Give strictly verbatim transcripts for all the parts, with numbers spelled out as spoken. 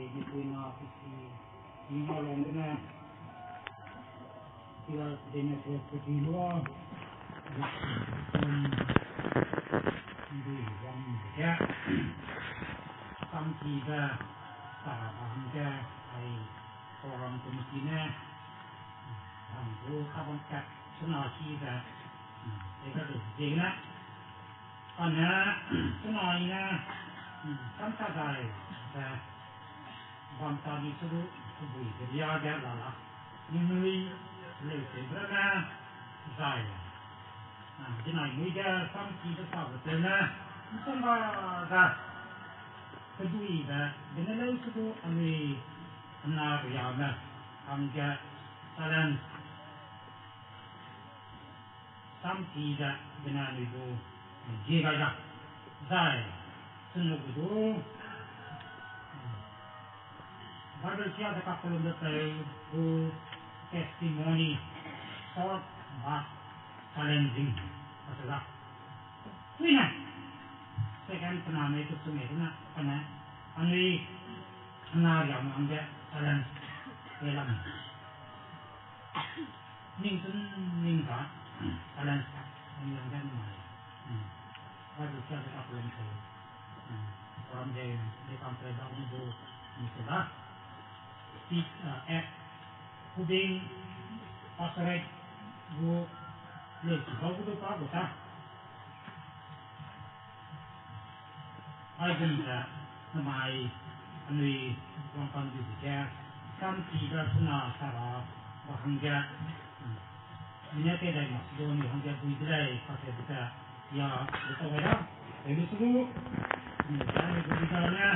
Di pui na pisi, i ma long gene, i la dene te pui lua, di ram ge, samki be, sa ba hangge, ai, program committee ne, hang gu kabang kat, sena ki be, tega de ziegene, Kane, chuna i ne, samsa dai, ze, bam ta di su du, kebui ze lia ge la la. Ningnui, leu tei bre ne, zai. Dinai mui ge, samki de sa be teu ne, nsang ga, ga. Kedui be, bene leu su du, anui, na ria me, hangge, challenge. Samki ze gene anui gu, eh, zie gai da. Zai, chunu gu du, Bible sia ze kakelum de peu gu testimony, short but challenging, kacheu da. Ui ne, second kena mei tu chumei dena, kane, anui, na ria me hangge challenge, e lam. Ning chun ning ga, challenge, ning yang ga ning mai. Bible sia ze kakelum peu. Program de, de kam peu da ni du, ni se da. Speak, eh, at, Hubing, Pastorate, gu, le si bau gu du pa gu ta. Aigum ze, namai, anui, wangkang di ze, samki da suna sara, ba hangge, mine te dai ma, do ni hangge bui de lei, kase de ze, ya, de tau wai da, tei lu su lu, ni, da ni bui da ne,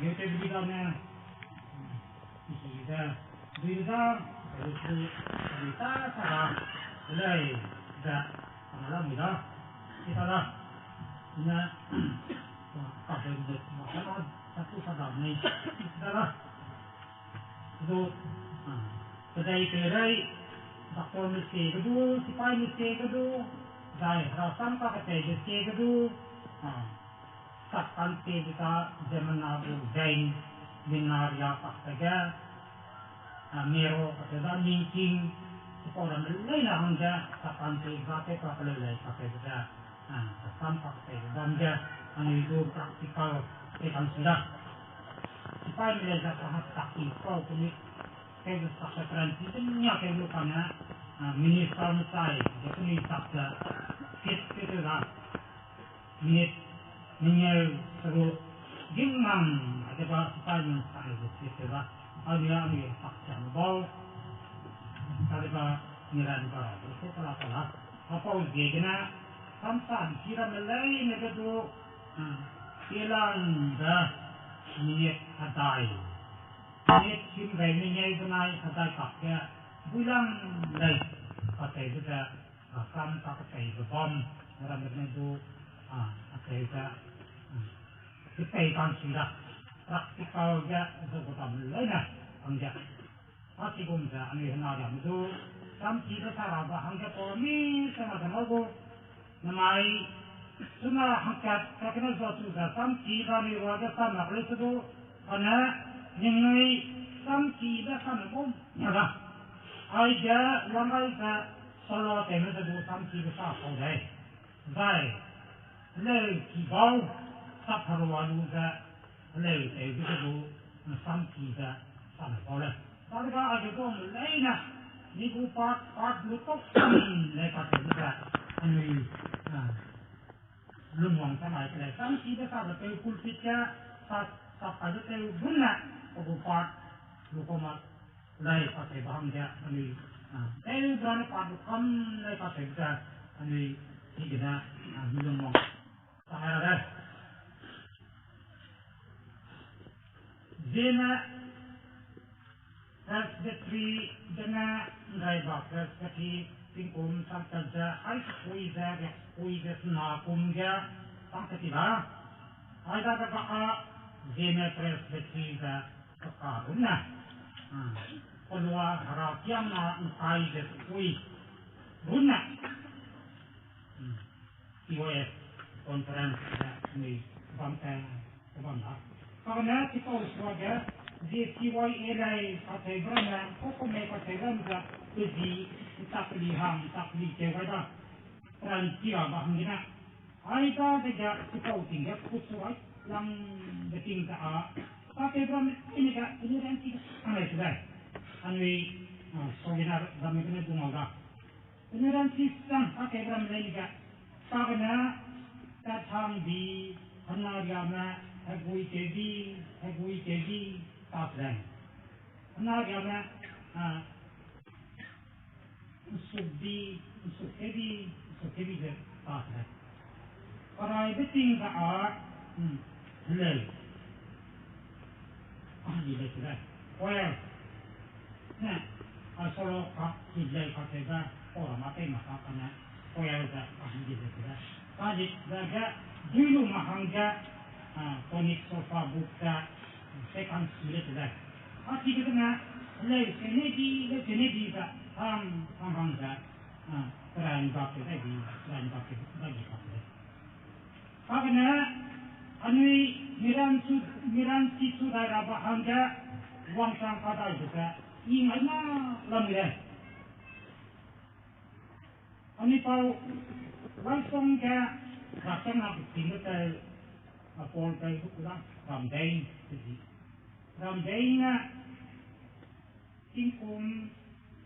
ni te bui da ne, Ihi ze, dui ze, dui ze, dui ta ta ra, lei ze, a la mui da, si ta da, ne, ka de de, ma ka na, sa tu sa da nei, si ta da. Zu, a, kedei te rei, doctor mi se ke du, sipai mi se ke du, zai, rasam ka ketei de se ke du, a, Satan te dita zemena gu vein, mina ria pak te ge, a, Nero kate da ningking, chipau ramme leine hangge, Satan te ga te ka keleu lei kate ge, a, Satan pak te ge bam ge, anui gu practical te kan si da. Sipai mi lei za ka ha tak ti pau kuni, te ge sak te kran ti te nia te lu kane, a, minister me sai, ge kuni sak te, fit te te da. Minute mengeu seruk, gimnam, a de ba sipai nung sai ze se se ba, a nia a nia pak chang bau, a de ba ni ran ba, de se kala kala, a pau ziegene, samsa di ki ramme leine ge du, a, kelang de, minute hedai, minute sim gai mengeu benai hedai pak ge, builang lei, pa tei de, Rasam ka ketei ze bam, ramme ne du, a, ketei ze, a, ketei kan si da, practical ge, ze gu tam leine, hangge. A chigum ze, anui hena ge me du, samki de sa ra ba hangge pa mi se ma ze ma gu, namai, suna hangkat, kakene zua chu ze, samki ba mi wa ge sa mak lei se du, Kane, ningnui samki be kane bam, ya da. Aige, lang ai ze, solo tewme ze du samki be sa kau dei. Zai, leu ki bau, sap harua lu ze, leu tewbe ze du, samki be sa me kau lei. Sa de ga aige bam leine, ni gu part, part lu tok sam lei ka tewbe ze, anui, a, Lungwang sa mai ke lei, samki de sa de teu pulpit ge, sa, sa pa de teu bun ne, pa gu part, lu kau ma, lei pa tei bam ge, anui, a, teu bra ne part lu kam lei pa tei ge, anui, chigene, a, mi lungwang. Sa mai ra de. Zeme Presbytery gene nraiba Presbytery tingkum sampat ze, hai sekui ze, riak sekui ze, sena kum ge, sampat ti ba. Hai dage ba a, Zeme Presbytery ze, kaka runne. Hmm. Kolua hera kiangna nkai ze sekui. Runne. Hmm. T O S conference ze, nui bam te, bam da. Kane chipau suage, Z C Y A lei kacheube ramme, kokomei kacheube ramme ze, pezi, ntak li hang, ntak li keu gai da. Peranchi ra ba hangge ne. Ai da dege chipau ting ge kuchu ai lang de ting ze a. Kacheube ramme, ine ge, ine ranchi de, anai se de. Anui, ah, sogina ramme gene dung au da. Peneranchi sang kacheube ramme lei ni ge, kagene, tat hang di, hena riame, hegui kebi, hegui kebi, ta se lei. Hena riame, ah, nsuk di, nsuk kebi, nsuk kebi ze ta se lei. Karaibe ting ze a, hmm, heleu. Ah, di lei se lei. Choir. Ne, a solo ka, di lei kacheube, pau ra ma tei ma ka kane, choir ze, ah, di lei se lei. Ka di ze ge, dui lu ma hangge, ah, tonic solfa book ze, second key lei se lei. A key de ne, lei se ne di, lei se ne di ze, hang, hang hang ze, ah, peran bak ke di, peran bak ke di, bak ke di. Kagene, anui miranchi chu dai ra ba hangge, wangchang kadai de ze, i ngai na lam lei. Anui pau, laisong ge, rakeng na beting de tei, a Paul tei du kula, ramdei, di. Ramdei ne, tingkum,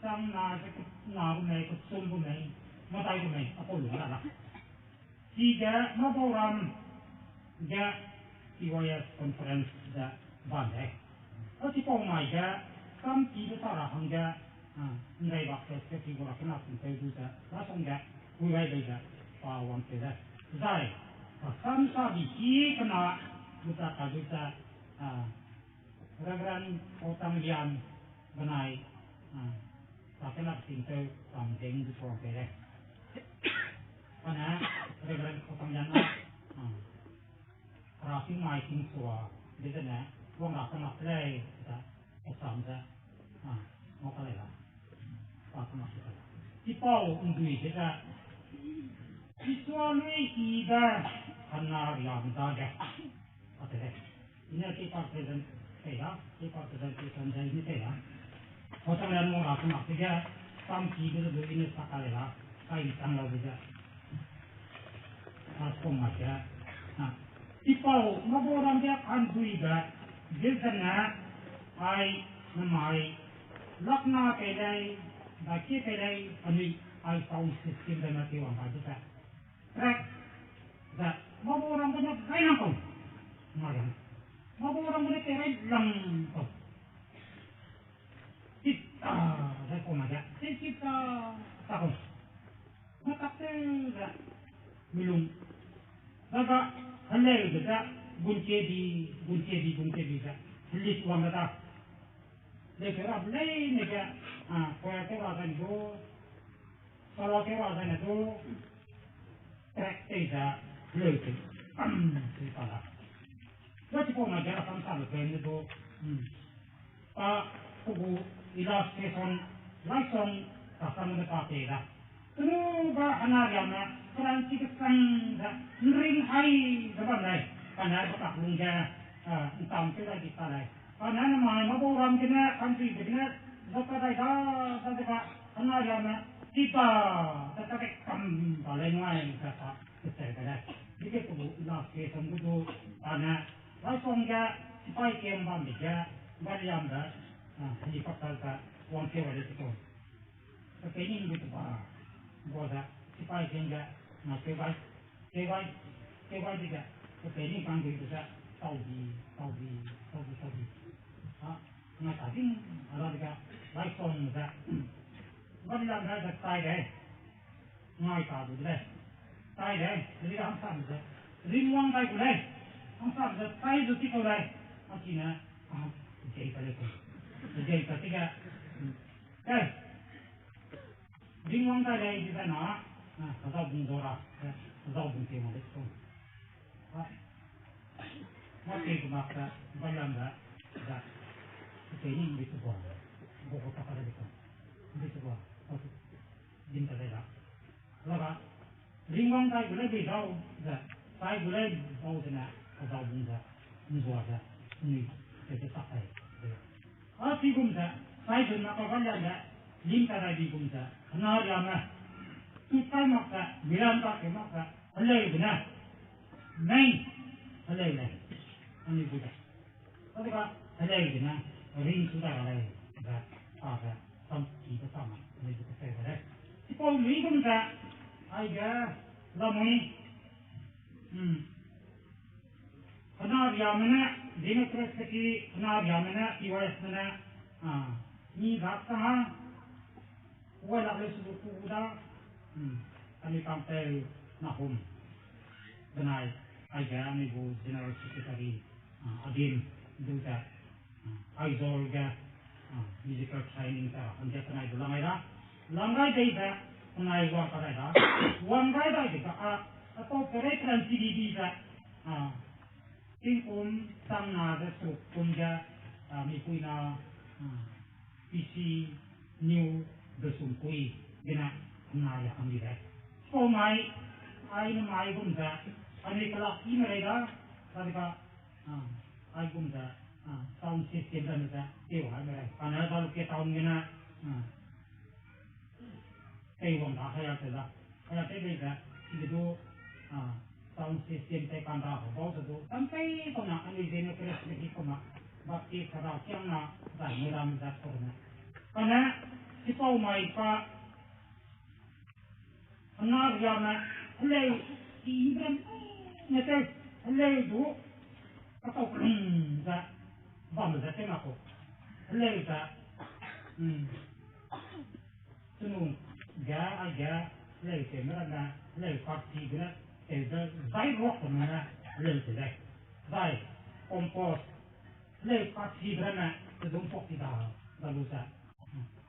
chang na ze, na bu mei, kechum bu mei, madai bu mei, a Paul lu la la. Chige mabauram ge T Y S conference ze bam lei. A chipau mai ge, samki de sa ra hangge, ah, nrei bak se se ki gu ra kena singteu du ze, lasong ge, hui gai bei ze, pa wangteu lei. Zai, a sam sa di ki kena, lu ta ka du ze, ah, Reverend Otang Lian benai, ah, kakelak singteu kamdeng du tuang pei lei. Kane, Reverend Otang Lian na, ah, ra sing mai sing sua, de zene, wang ra kelak lei, da, asam ze, ah, ngau ka lei la. Pa kelak lei. Chipau ndui de ze, Isua lui i de, hana riam dage. Ate de. Ine ke pa present tei da, ke pa present tei kan da, ine tei da. Hotel le mo ra sma ke ge, samki de du ine sa ka le da, kai chang lau de ge. A song ma ge. Na. Chipau, mabauram ge kan dui de, de zene, ai, namai, lakna pei lei, da ke pei lei, anui, ai sound system de na ke wang ba de. Track ze, mabauram gene gai nang kau. Mabauram. Mabauram gene te gai lang kau. Tip ta, ze kau ma ze. Tip, tip ta, ta kau. Matak te ze, milung. Daga, heleu ze ze, gun ke di, gun ke di, gun ke di ze. Helis wang da. Lei ke rap lei ne ge, a, choir te ra zai ne du, solo te ra zai ne du, track tei ze, leu tei, kam tei pa la. Ga chipau na ge rasam sa le ben ne du, hmm. Pa, pe gu illustration, laisong, rasam ne pa tei da. Tenu ga hana riam ne, peranchi kesang ze, nring hai ze bam lei. Kane betak lung ge, a, ntam tei da di ta lei. Kane namai mabauram gene, country gene, zat ta dai da, da de ka, hana riam ne, ti ta, da ta de kam ta lei ngai, da ta, kese de lei. Dike pe gu illustration gu du, kane, laisong ge, sipai kem bam de ge, ga riam de, a, helicopter ka, wang ke wa de ti ko. Pe pening gu te ba, bo da, sipai kem ge, na ke bai, ke bai, ke bai de ge, pe pening kang gu de ge, tau di, tau di, tau di, tau di. A, ngai ta ding, a da de ge, laisong de, ga riam de, de tai de. Ngai ta du de lei. Tai lei, de lei hangsam ze. Ringwang dai gu lei. Hangsam ze, tai zu ti kau lei. A ki ne, a, jei ta lei kau. Jei ta ti ge. Kai. Ringwang dai lei, di zai na, a, kazau bung zo ra, a, kazau bung te ma lei kau. A. Ma te gu mak ta, ba lam da, da. Te ni bi tu bua. Bo ko ta ka lei kau. Bi tu bua. Din ta lei da. Laga, ringwang tai gu lei bei dau ze, tai gu lei bau zene, kazau bung ze, nzua ze, Ni, te te tak ai. A chi gum ze, sai dun na ka ga lian ze, lim ta dai di gum ze, na ria me. Tu kai mak ze, milan ta ke mak ze, heleu de ne. Nei, heleu le. Ani bu de. Ka de ka, heleu de ne, ring su da ga lei, ze, a ze, sam ki de sam, heleu de ke se de. Chipau lui gum ze, ai ge, la mui. Hmm. Kena riame ne, Zeme Press ki kena riame ne, P Y S me ne, ah, ni rak ta ha, wai lak le su ku da, hmm, kami kang teu na hum. Benai, ai ge, ani gu General Secretary, ah, Adim, du te, Aizawl ge, ah, musical training ta, hangge penai du langai da. Langai dei ze, penai wang ka dai da. Wang gai dai de ka, ah, a pau kere tran T D B ze, ah, tingkum sang na ze seruk kum ze, ah, mipui na, ah, P C New Besumpui gene na ya hang di de. Pau mai, ai ne mai gum ze, ani kelak i me rei da, ka de ka, Ah, ai gum ze, ah, sound system ze ne ze, teu hai me rei. Kane Jalukie town gene, ah, tei wang da haya te da. Haya te bei ze, i du, ah, sound system te kan da ho bau ze du. Tam pei kau na, ani Zeme Press ki kau na, bak ki ka da kiang na, zai me da me ze kau ne. Kane, chipau mai pa, Hena riame, heleu, i rem, ne teu, heleu du, ka tau, hmm, ze, bam ze teu na ko. Heleu ze, hmm, chunu, ge, a ge, heleu teu me rane, heleu party gene, teu ze, zai rock me ne, heleu teu lei. Zai, compost, Leu ka chi rane, kedum pok ti da, da lu ze.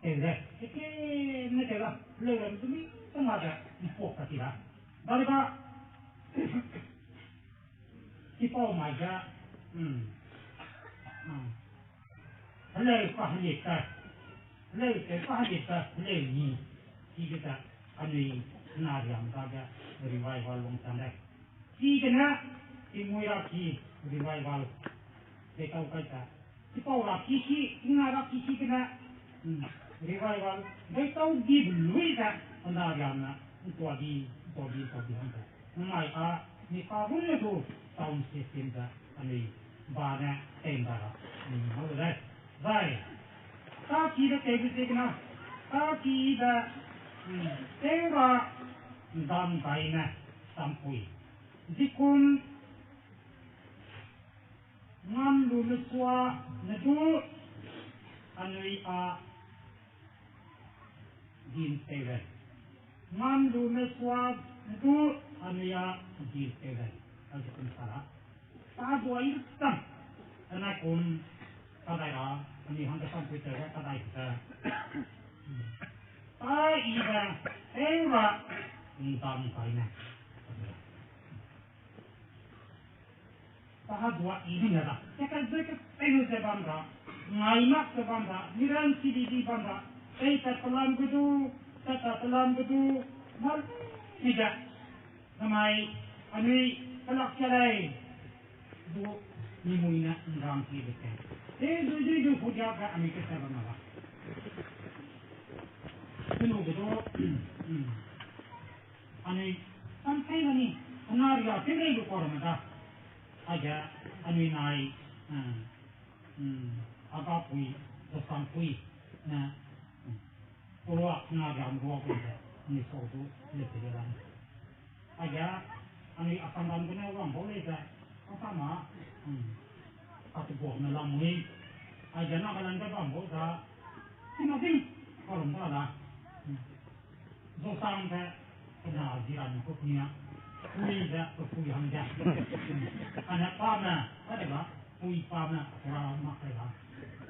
Teu ze, keke ne teu da, leu rane dumi, tama ze, mpok ka ti da. Daliba, chipau mai ze, hmm, hmm. Heleu ka heli ka, heleu teu ka heli ka, heleu ni, chi ge ze, anui, na riam da ge, revival lung tan lei. Chigene, tingmui ra ki revival. Deitau kai ta. Chipau ra ki ki, tingna ra ki ki gene, hmm, revival. Deitau di lui ze, ana riam na, ntua di, ntua di, ntua di hang ze. Nmai a, mi ka hun le du, sound system ze, anui, ba ne, tei nda ra, anui mau de lei. Zai, ka ki de tei de ziegene, ka ki de, hmm, teu ra, ndam gai ne, sampui. Zikum ngam lu mesua ne du anui a din teu lei. Ngam lu mesua ne du anui a din teu lei. Ka zikum sa la. Pa dua i sam. Ana kum ka dai ra, anui hang ka sam pui teu ra ka dai te. Pa i de, teu ra, ndam gai ne. Paha dua i ne da. Teka zeke tenu ze bam ra. Ngai mak ze bam ra. Miran C D D bam ra. Tei ta pelam ge du. Tei ta pelam ge du. Mal ni da. Namai anui pelak sia lei. Du ni mui ne nrang ki de te. Te du du du hu dia ga anui ke sa bam ra. Tenu ge du. Anui, samthei gani, ana ria tew lei lu kau ramme da. Aige, anui nai, eh, mm, agapui, zasampui, ne, mm, purua, ana ria mrua pui de, anui sau du, le pe le lam. Aige, anui Assam ram gene wang bau lei ze, Assam a, mm, katubuak ne lam mui. Aige, Nagaland ge bam bau za, tima ding, karum ba la. Mm. Zosang ze, kena ziran ku nia. Pui ze, pui hang ze. Ane pa me, pa de ba, pui pa me, ra ma kai la.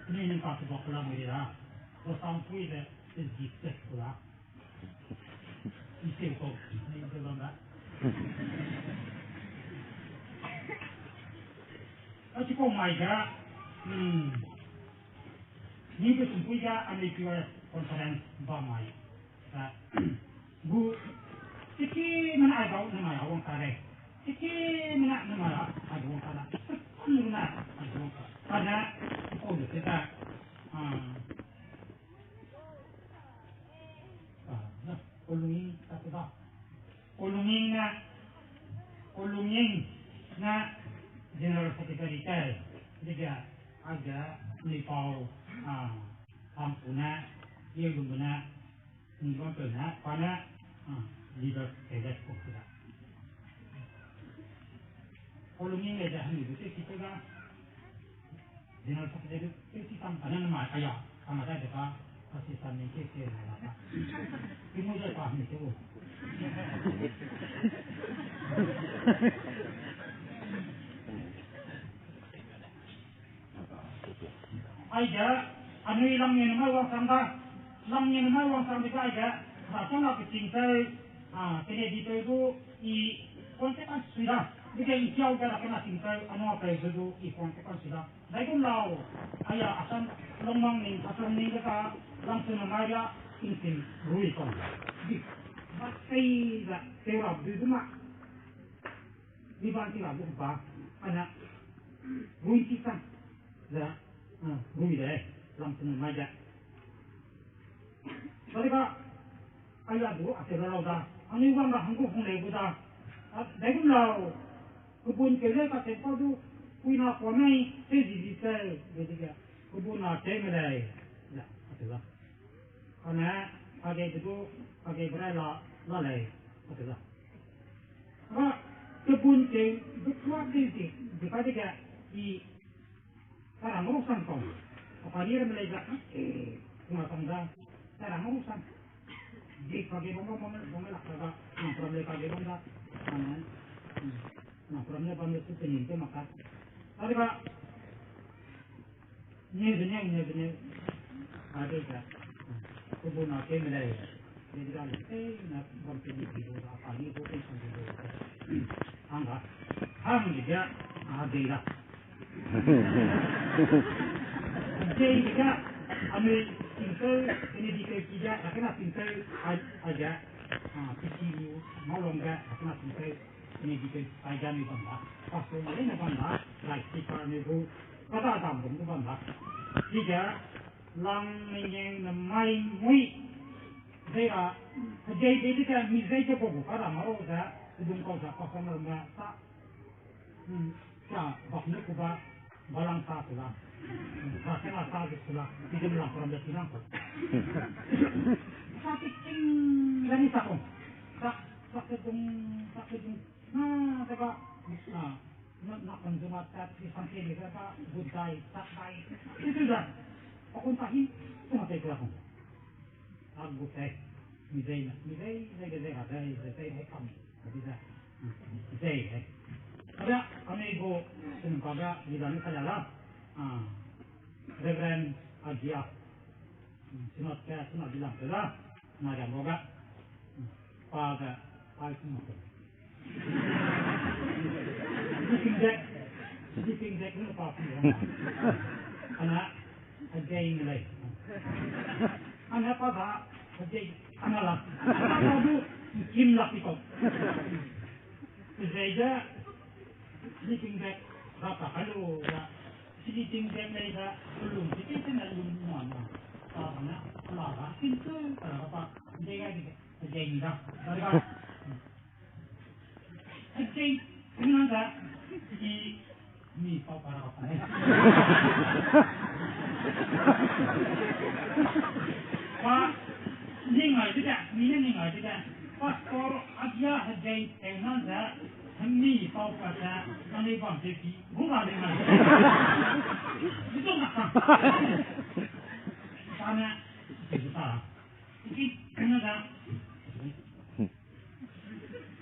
Ni ni pa tu ba kula mo de la. Zosang pui ze, te zi te kula. I se ko, ni de ba ba. A chi ko mai ga, hmm. Ni ke sumpui ga, ani pure conference ba mai. Gu, tiki mena ai bau, namai a wang ta lei. Tiki mena namai a, ai wang ta la. Luna, kane, kau de se ta, ah, ah, na, kolunging ta se ba. Kolunging na, kolunging na, General Secretary te, dege, age, ni pau, ah, pam pu na, ye lung na, Nibang pe na, pa na, ah, leader, leader, kau da. Kolunging le da, hami bu te si te da. General Secretary te si tam, pa na nama, aya, kama da de ka, assistant ni te si na la ka. Ki mu da pa ni te o. Aige, anui lam nge nemai wangsang da, lam nge nemai wangsang de aige, ra kena keching tei, ah, kene di tei du, i, consequence sui da, dege i kiau ge ra kena ching tei, anua tei du du, i consequence sui da. Dai gum lau, aya, asam, longmang ning, asam ning de ka, lam se nemai ya, tingting rui kau. Di, ba tei da, tei ra du du ma. Ni ba ti la du ba, ana, rui ti sa, da, ah, rui de, lam se nemai de. Sari ba, aya du, a se la lau da, anui wang da, hanggu hung lei gu da, a, dai gum lau, kebun keu le ka se pa du, pui na pa mei, se zi zi se, de de ge, kebun na se me lei, da, a se la. Kane, kage bedu, kage berai la, la lei, kate da. Ra, kebun ke, betua ke zi, zi ka dege, i, kara ngau sang tong. Apa ni ram lei ga, eh, kuma sang da, kara ngau sang. Zi kage bong bong bong, bong lak da, nang pram le kage bong da, kane, hmm, nang pram le bam le su penin te maka. Kare ba, Nye zene, nye zene. Ade ka. Kubu na ke melei. Ye dira le, eh, na bam ke ni bibo da, pa ni bo ke san bibo da. Hang ga. Hang ni ga, a de da. De ga, ame tingkai, ene di ke ki ga, a ke na tingkai, a, a ga. Ah, ki ki ni, mau long ga, a ke na tingkai. Ene di ke, a ga ni bam da. Pastor ni ne bam da, like speaker ni bu. Kada dam bam du bam da. Dige, lang mengeng ne mai mui. Zei ra, hejei de de mi zei ge bo bu kada ma ro ze, kedum kau ze pa sa na me sa. Hmm, sa, bak ne ku ba, balang sa se la. Hmm, sa se la sa ze se la, dige lang program de tinang ko. Sa ti ting, la ni sa ko. Sa, sa kedum, sa kedum. Na, sa ka, na. Na, na, kan zuma ta, ti san ke ni ka, ka, good guy, bad guy. Itu da. Akun ta hin, tu ma te kula kong. A good guy. Mi zei na, mi zei, zei, zei, zei, zei, zei, zei, zei, kam. Abi da. Zei, zei. Ada, kami go, sun ka ga, di da ni ka la. Ah. Reverend Agia. Hmm, sunat ka, sunat bilang ka la. Na ga mo ga. Hmm. Pa ga, pa sunat ka. Sleeping bag, sleeping bag ne pa pi. Ana, a jai ne lei. Ana pa ba, a jai, ana la. Ana la du, kim la pi ko. Zai da, sleeping bag, ba pa ka lu da, sleeping bag lei da, lum ti ti na lum na na. Pa na, la ba, kin tu, pa ba, jai ga di, jai ni da. Ba ga. Hejei, nang ga, i, mi pau para ka pa ne. Pa, ni ngai de da, mi ne ni ngai de da. Pastor, Agia hejei, tei nang ga, mi pau ka da, nang ni bam te pi, bu ga ni ngai. Ni to na ka. Pa ne, pa. Ki, nang ga.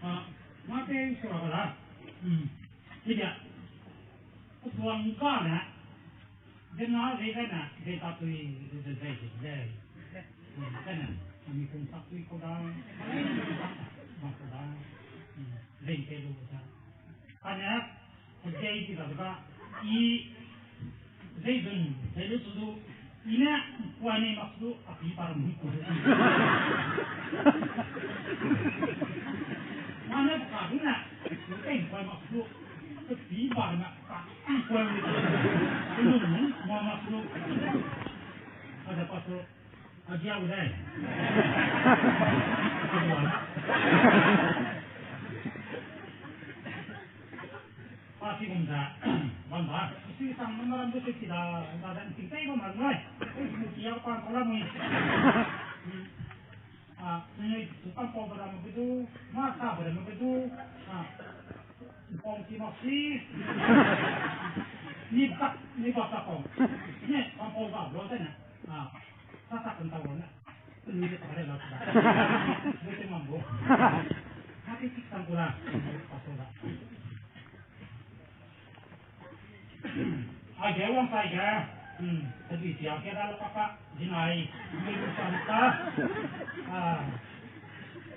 Ah, mâ tei sua ba la. Hmm. Dige. Suang ka ne. Dena zei ka ne, zei ta tui, zei, zei, zei, zei. Hmm, ka ne. Ami kum sak tui ko da. Ba ko da. Hmm. Zei te lu da. Ka ne. Hejei ti ga ga, i zei zun, zei lu su du, i ne, kuai nei mak su du, a pi pa ram ni ku. Ma ne ka du ne, ku tei kuai mak su du. Pe pi ba na, ka, ang kuai ni. Pe lu ni, ma ma su. Ada pa su, agia u dai. Pa si gum da, bam ba, si sang na ram bu si da, da da ting tai gum ma ngai. Ai mu ki ya pa ko la mui. A, ni, ni, tu kam pau ba da mu du, ma sa ba da mu du, a, pau ki ma si, ni ba, ni ba sa pau. Ni, kam pau ba, lo de na. A, sa sa kan ta wa na. Ni de ta de la sa. Ni de mambo. Ha, ti ti sang ko la. Pa so la. Aige wang sai ge, hmm, tadi sia ke da la papa, jinai, mi lu sa ta, ah,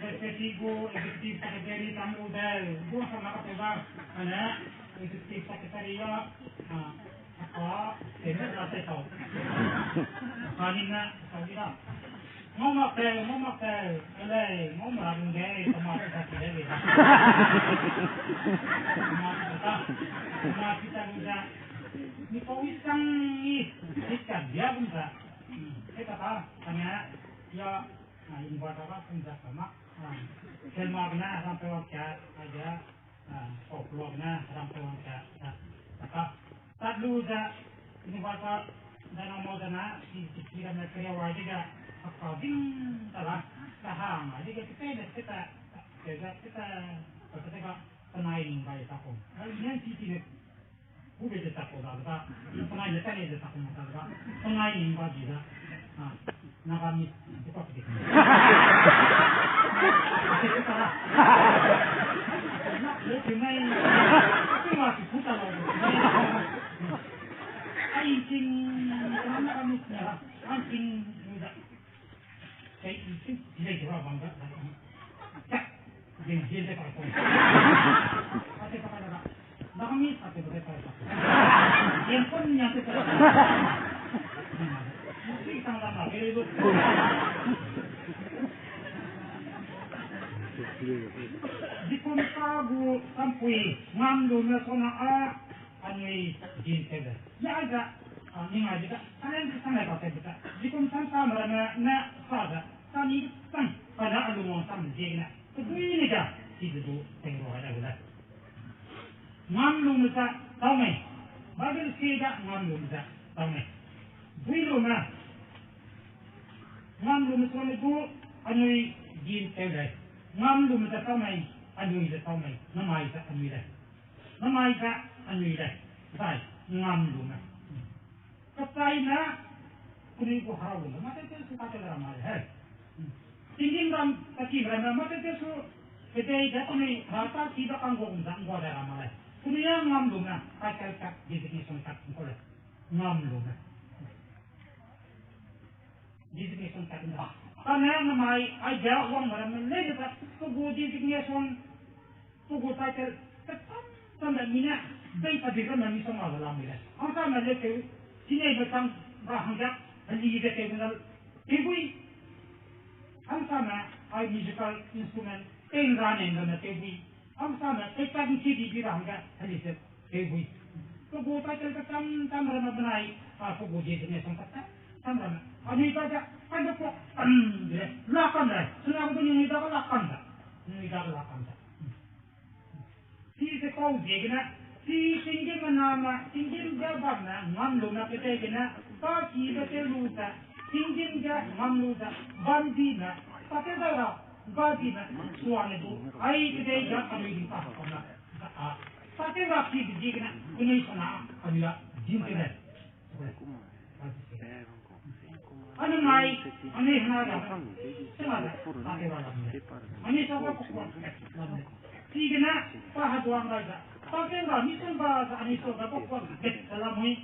secretary gu, executive secretary tam lu de, gu sa na ka te ba, ane, executive secretary ya, ah, apa, tene la te tau. Ka ni na, tau ni da. Ngau mak teu, ngau mak teu, elei, ngau mak rang ge, tama kita ti lei. Tama kita, tama kita ni da. Ni pau i sang ni, ni ka dia gum da. Hmm, e ka ta, tanya, ya, ah, in ba ta ba gum da tama. Ah, kel ma gena, ram pe wa ka, a dia. Ah, pau kulo gena, ram pe wang ka, ah, ka. Tat lu ze, ni ba ka, da na mo da na, si, si, si, da na kria wa di ga, a ka ding, ta la, ka ha, ma di ga, kita, kita, kita, kita, kita, kita, penai ning ba ta ko. Ai, ni si, si, ne, bu be ta ko da, da, penai ne ta ne ta ko da, da, penai ning ba di da. Ah. Nagamese, nanti kau sedih. Sedih parah. Lu jumai, aku masih putar lo. Ai, king, Nagamese ya, ai, king, muda. Kai, king, tidak, tidak, bangga. Tak. Jing, jing, te pa ko. Ate pa ka da. Dami ate pa ka. Jing pun nya te pa. Musi tang da ma, very good. Dikun ka gu kampui, ngam lu me sona a, anui jin te de. Ya ga, a, ni ngai de ga, anen ke sang ai ka te de ga. Dikun sang sa me ne, ne sa de. Sa ni sang, ka da alu mo sang de ne. Kedui ne ga, si de du, teng ro ai da gu da. Ngam lu me za tau mei. Bible se ga ngam lu me za tau mei. Dui lu me. Ngam lu me sua ne gu anui din teu lei. Ngam lu me za tau mei, anui za tau mei. Namai za anui lei. Namai za anui lei. Zai ngam lu me. Kachai na, penui gu harau lu me. Mate te su ka te ra ma lei he. Tinggîm ram, kaki ram, mate te su, kedei de penui, ha ta ki da kang gum za ngua da ra ma lei. Penui a ngam lu me, title tag, designation tag, ngko lei. Ngam lu me. Designation tag ngua. Kane namai, ai ja wang ram me lei de ta, pe gu designation, pe gu title, kecham cham de mi ne, bei pa di ram me mi song a la mi lei. Ang sa me lei teu, sinei me chang, ba hangge, heli de teu na, tewbui. Ang sa me, ai musical instrument, teng ra ne me tewbui. Ang sa me, tei pa di ki di bi ra hangge, heli de tewbui. Pe gu title kecham cham ram me benai, a, pe gu designation kecham cham ram me. Anui ta ja, ai de ko, am, de, la kam de. Suna ko ni da la kam de. Ni da la kam de. Chi ze kau ziegene, chi tinggîm me na me, tinggîm ge bam me, ngam lu me kedei gene, pa ki be te lu ze, tinggîm ge ngam lu ze, bam di me, pa te da ra, ba di me, sua ne du, ai kedei ge anui di pa, pa na, a, pa te ra ki be ziegene, penui sana, anui a, din te ne. Anui mai, anui hena ra, sena ra, pa te ra lam ne. Anui sa ba kukua, lam ne. Chigene, pa ha duang rai za. Pa te ra, mi seng ba za, anui sa ba kukua, bet sa lam mui.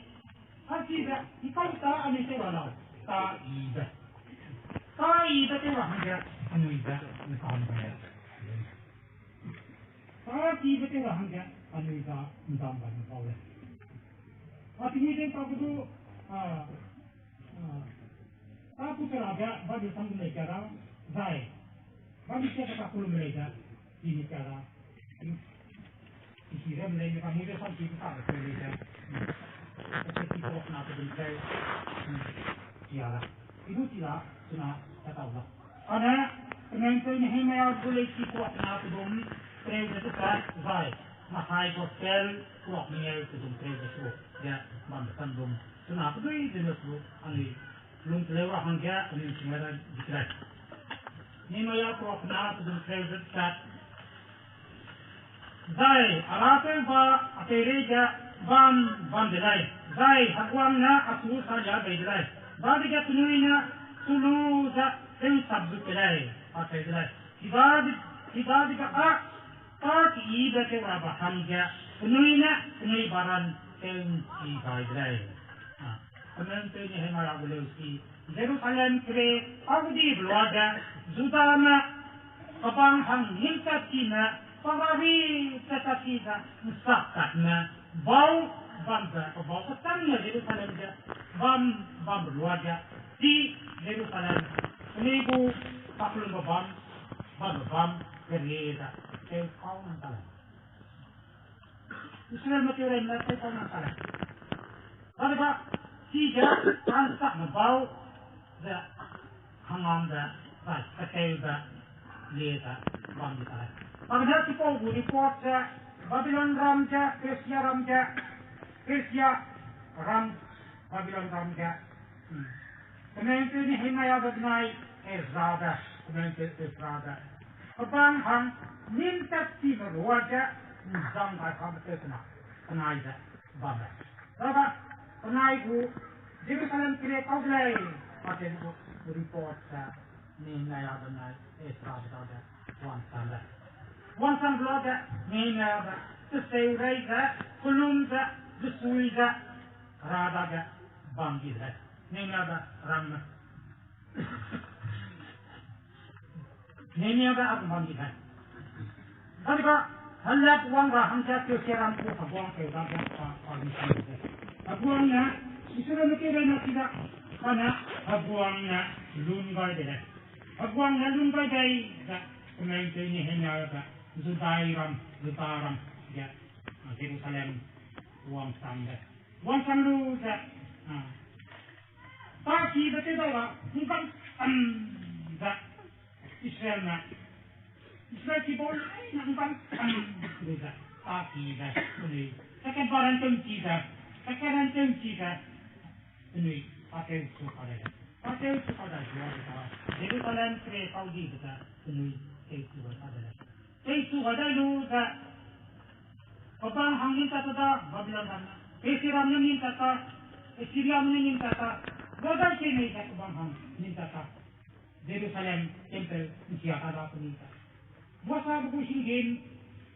A chi za, i kau ta, anui te ra lau. Ta i za. Ta i za te ra hangge, anui za, i kau ba. Ta i za te ra hangge, anui za, i kau ba, i kau le. A ti ni den pa kudu, a, Ah, ta ku te ra ga, Bible sam de lei ka ra, zai. Bible sia ka ta ku lu me lei ga, ti ni ka ra. Ki rem lei ne ka mui de sam ki ta de lei de. Ki ko na de dun kai. Ki ala. Ki du ki la, suna ta ta la. Ane, kemeng tei Nehemia gu lei ki ko na de dun, treu de ta zai. Na hai gospel, ko ni el de dun treu de su. Ya, bam de kan dun. Suna pe dui de na su, ani. Lung teleu ra hangge, ani suna ra di kai. Nehemia ko na de dun treu de ta. Zai, a ra teu ba, a tei rei ge bam, bam de lei. Zai, heguang ne a su salia bei de lei. Dadege penui ne su lu ze teu sap zu ke lei, a tei de lei. Chida, chidadege a, ta ki i be teu ra ba hangge, penui ne, penui baran teu ki gai de lei. A, kemeng tei Nehemia gu lei si, Jerusalem kere, a gu di beluage, Judame, kebang hang nim tat ki ne, pagari tat tat ki ze, nsak tat ne, bau bam ze, kebau kechang ne Jerusalem ze, bam, bam beluage, ti Jerusalem, penui gu kakelum bam, bam bam, kere ze, teu kau nang ta lei. Israelme teu rei ne teu kau nang ta lei. Dadege, chige, kansakme bau, ze, hangam ze, zai, keteu ze, le ze, bam di ta lei. Dadege, chipau gu report ze, Babilon ram ze, Persia ram ze, Persia ram, Babilon ram ze, Kemeng tei Nehemia be benai Ezra be, kemeng tei Ezra be. Kebang hang nim tat chime ruage, nzang gai kame teu kena, penai ze, bam be. Dadege, penai gu Jerusalem kere kau de lei, kacheu gu report ze, Nehemia be benai Ezra be dage, wangsang de. Wangsang luage, Nehemia be, teseu rei ze, kelum ze, desui ze, Hera dage bam di de lei. Nehemia be ramme. Nehemia be a bam di lei. Dadege, helep wang ra hangge Persia ram gu heguang teu dage pa, pa di de. Heguang ne, Israelme tei rei ne chida, kane heguang ne lun gai de lei. Heguang ne lun gai dei ze, kemeng tei Nehemia be, Judai ram, Juda ram, ge, a, Jerusalem, wangsang de. Wangsang lu ze, a, pa ki be teu dau ra, nggam tam ze, Israelme, Israel ki bau leine nggam tam lu ze, pa ki ze, penui, seke baran teu ki ze, seke ran teu ki ze, penui, pa teu su ka de lei. Pa teu su ka dai zua de ta, Jerusalem kere kau di de ta, penui, teu su ka de lei. Tei su gai dai lu ze, kebang hang nim tat ta da, Babilon ram ne. Persia ram ne nim tat ta, Assyria ne nim tat ta, gai dai tei nei ze kebang hang nim tat ta. Jerusalem temple nsia ta da penui ta. Mosabe gu singge,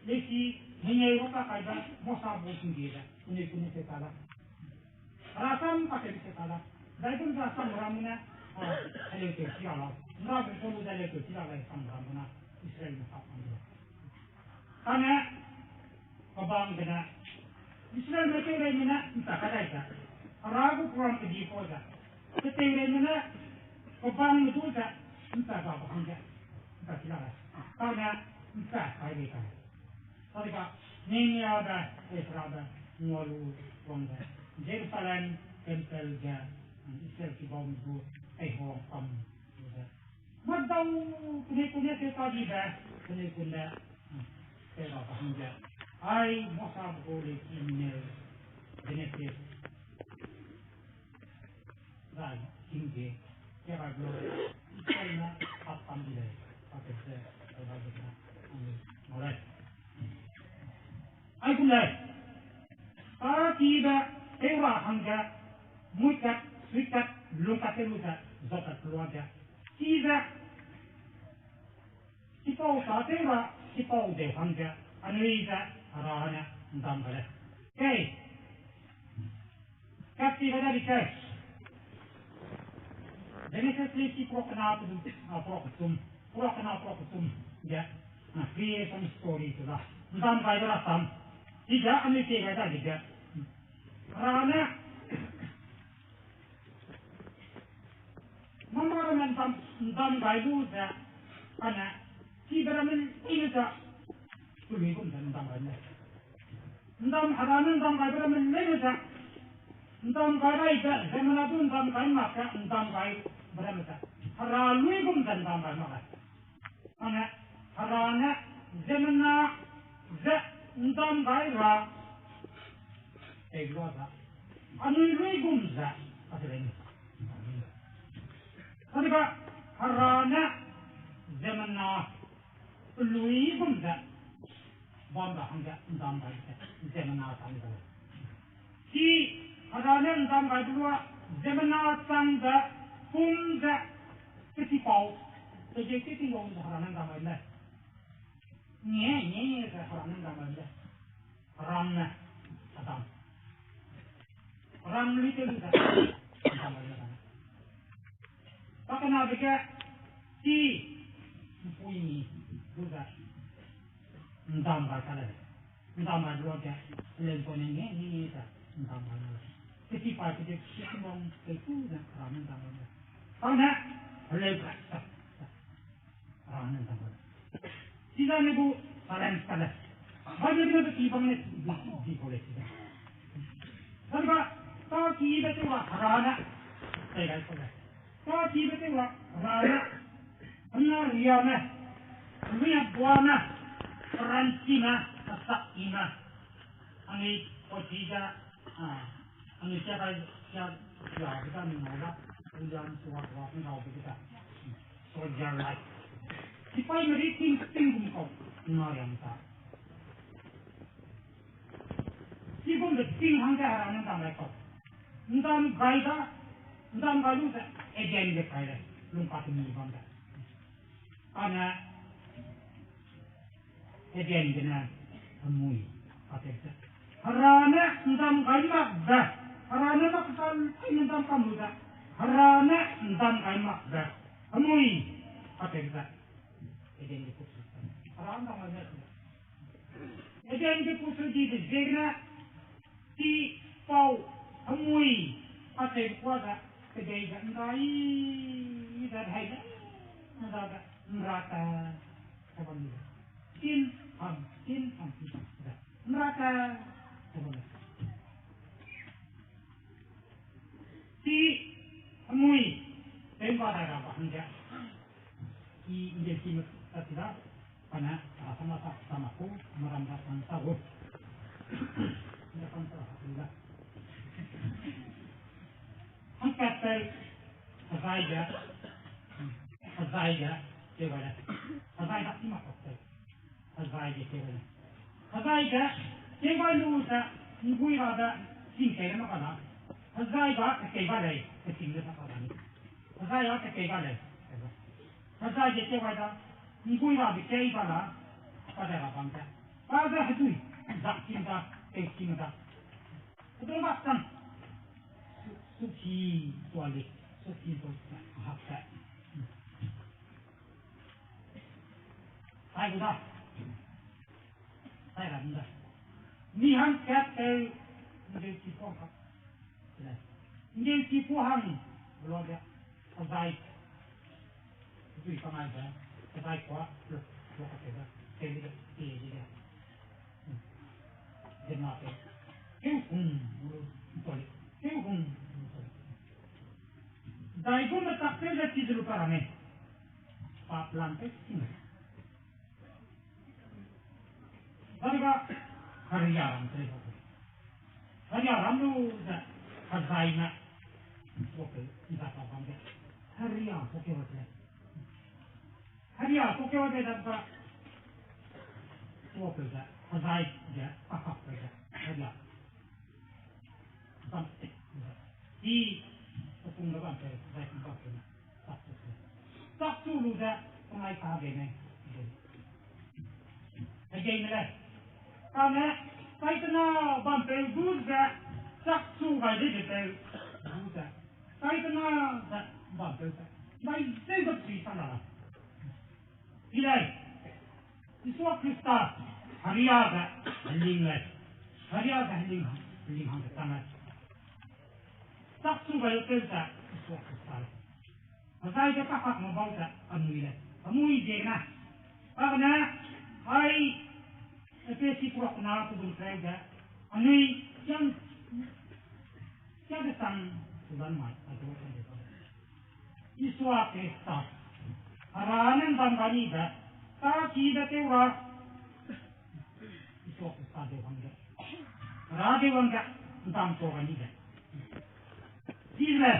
lesi, hengeu ru ka kai da, Mosabe gu singge da, penui penui se ta da. Hera sam kacheu se ta da. Zai gum ze sam ram ne, a, heleu teu chi ra lau. Nra gu kolu zai heleu teu chi ra lai sam ram ne, Israelme sa kam de. Kane, kebang gene, Israelme teu reime ne, nta ka dai ze. Hera gu program kedi kau ze. Keteu reime ne, kebangme du ze, nta ga ba hangge. Nta chi ra lai. Kane, nta kai rei kai. Dadege, Nehemia be, Ezra be, ngua lu wang ze, Jerusalem temple ge, Israel ki bau gu, tei huang kam lu ze. Madau, penui kune teu ka di be, penui kune, teu ra ba hangge. Ai, Mosabe gu lei ki ne, Genesis. Zai, hingde, ke bai blo, Israelme, hap kam di lei, pa ke se, ai ba de na, ani, ngau lei. Ai kum lei. Pa ki be, teu ra hangge, mui kat, sui kat, lung kat teu lu ze, zau kat lua ge. Ki ze, Chipau sa teu ra, chipau deu hangge, anui ze, Hera ne, ndam ga lei. Kei. Kat ti ga da di kei. Genesis lei ki pura kena pedum, a, pura kechum, pura kena pura kechum ge, a, creation story te da. Ndam gai da ra sam. Ti ge anui kei gai da di ge. Hera ne, Mama ramme ndam, ndam gai lu ze, ane, chibe ramme i lu ze, pelui gum ze ndam gai lu. Ndam Hera ne ndam gaibe ramme leine ze, ndam gai rai ze, ziemmena du ndam gai mak ge, ndam gai be ramme ze, Hera lui gum ze ndam gai mak ge. Ane, Hera ne ziemmena ze ndam gai ra, tei lua ze, anui lui gum ze, a ze lei ni. Adiga, Hera ne ziemmena pelui gum ze, bam ra hangge ndam gai ze, ziemmena chang ze. Chi Hera ne ndam gai be lua, ziemmena chang ze, pum ze, keti pau, pe ge keti ngau ze Hera ne ndam gai le. Nge, nge, nge ze Hera ne ndam gai le. Ram ne, Adam. Ram lui te lu ze, ndam gai le. Pakena be ge, chi, mpui ni, lu ze. Ndam gai ka le. Ndam gai lua ge, lei ko ne nge, nge, nge ze, ndam gai le. Keti pa, keti, keti bang, kei tu ze, Hera ne ndam gai le. Tau ne, lei ka, Hera ne ndam gai le. Chizane gu challenge ka le. Bible ge be ki bang ne di, di ko le chizane. Zalba, ta ki be tew ra Hera ne. Tei gai ko le. Ta ki be tew ra Hera ne. Hena ria ne. Ria bua ne. Ranchi ne. Asak i ne. Anui ko chi ga, a, anui sia kai, sia, sia, sia, sia, ni mo la. Ria ne suwa, suwa, ni rau be ga. Soldier life. Sipai meri ting, ting gum kau, na yang ta. Chigum de ting hangge Hera ne ndam gai kau. Ndam gai da, ndam gai lu ze, Eden ge kai le, lungka temi bam da. Ane, Eden gene, hemui, kate ze. Hera ne ndam gai mak ze, Hera ne mak sa, ai ndam kam lu ze, Hera ne ndam gai mak ze, hemui, kate ze. Eden ge pusu. Hera ndam gai ze. Eden ge pusu di de ziegene, ti pau, hemui, kate kua ze, kedei ze, ndai, ze, hei ze, nda ze, nra ta, Tin ham, tin ham, tin ham. Nra ta, ti hemui, tei ba da ra ba hangge. I nge ki me ta ti da, pa ne, a, sama sa, sama ku, maram da sang sa gu. Ne sang sa ha ti da. Hangkat tei, hezai ge, hezai ge, tei ba le. Hezai da ti ma kak tei. Hezai ge tewai. Hezai ge, tewai lu ze, ngui ra de, sing kei le mak ka da. Hezai ga, kekei ga lei, keching le mak ka da ni. Hezai ga, kekei ga lei. Hezai ge tewai da, ngui ra de kei ga la, pa de ra bam ze. Pa ze hedui, zak kim da, kei kim da. Hedui ba sang. Su, su ki tua li, su ki tua hak ze. Hai gu da. Hai ra da. Mi hang kat tei, ngeu ki pu hang. Ngeu ki pu hang, lo de, azai. Zui pa ngai de, azai kua, lo, lo ka tei da, tei de, tei de. Zena tei. Keu hung, lo, tole. Keu hung, lo, tole. Zai gu me tak tei de chi zulu pa ra me. Pa plan tei chi me. Bariga, heria ram tei ba. Heria ram lu ze, hezai ne. Oke, nza pa bam de. Heria, oke, oke. Heria, oke, oke, da ba. Oke, da. Hezai, da. Aha, da. Heria. Bam, da. Di, oke, da bam, da. Hezai, bam, da. Chakchu lu ze, penai ka gei ne. Hegei ne lei. Kane, Saitana bampeu gu ze, chakchu gai de ze peu gu ze. Saitana ze bampeu ze. Bai ze ze pui sa la. I lei. Isua Krista, heria ze, heling lei. Heria ze heling, heling hang ze chang lei. Chakchu gai de peu ze, Isua Krista lei. Hezai ge kakak me bau ze, anui lei. Anui ziegene. Kakne, ai, Ephesi purok na, pedum trei ze, Anui kiang, kiang kesang sudan mai, a du kan de. Isua Krista, Hera ne ndam ga ni de, ta ki de tew ra, Isua Krista de wang de. Hera de wang de, ndam to ga ni de. Ki le,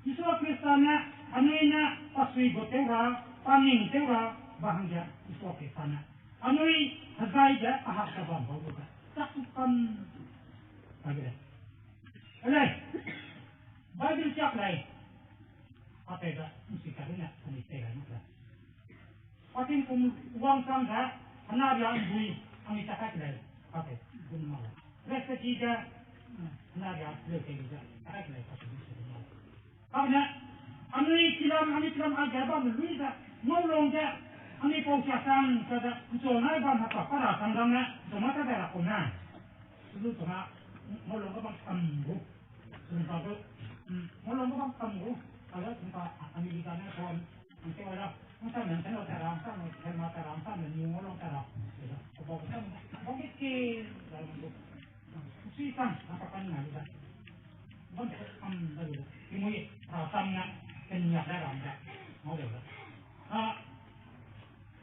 Isua Krista ne, anui ne, pasui gu tew ra, paning tew ra, ba hangge, Isua Krista ne. Anui, hezai ge, a hak sa bam bau lu ge. Sak tu kan. Ba ge le. Ele, Bible chak lei. Ape ga, nsi ka ne, ani te ga ne. Pating kum wang sang ga, hana ria mbui, ani ta kai lei. Ape, gun ma. Rest ki ga, hana ria leu ke ga, ta kai lei, ape, gun se ma. Kane, anui kilam, anui kilam a ge bam lui ze, ngau long ze, anui pau sia sang ze, ncho nai bam hapa para sang dang ne, ncho ma ta de ra kum ne. Sulu tona, ngau long ge bam kam gu. Sulu ta gu, mm, ngau long ge bam kam gu. Kala sulu ta, anui li ta ne, kon, ang te wa la, ang sa men te lo ta ra, ang sa men te ma ta ra, ang sa men ni ngau long ta ra. Ko bau sa, bau ke ke, da gu. Sui sang, na pa kan na lu da. Bam kam da lu da. Kimui, a, sam na, kan ya da ram da. Ngau de da. A,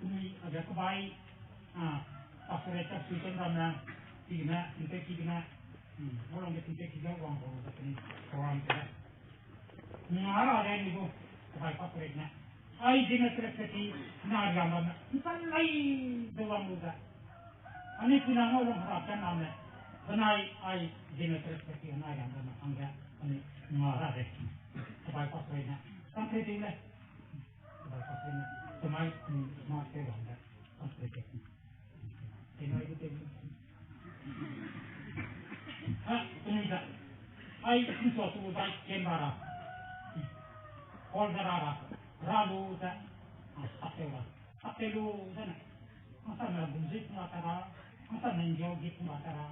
kimui, a, ja ko bai, a, pastor ta sui kan ram na, ti na, ti te ki na. Hmm, ngau long de ti te ki ga wang ko da ni, ko ram da. Nga ra de ni gu, bai pa kure ne. Ai Genesaret keti, na riam bam ne, ntan lai de wang lu da. Ani puna ngau long hera kan na ne. Benai ai Genesaret keti, na riam bam ne, hangge, ani nga ra de. Bai pa kure ne. Kan te de le. Bai pa kure ne. Tumai, hmm, ma te wang de. Kan te de. Te nai de te. Ha, tuni da. Ai, nso tu da ken ba ra. Hol da ra ra. Ra lu da. A, sa te ra. Sa te lu da na. Ang sa na bum zi kuma ta ra. Ang sa na njo gi kuma ta ra.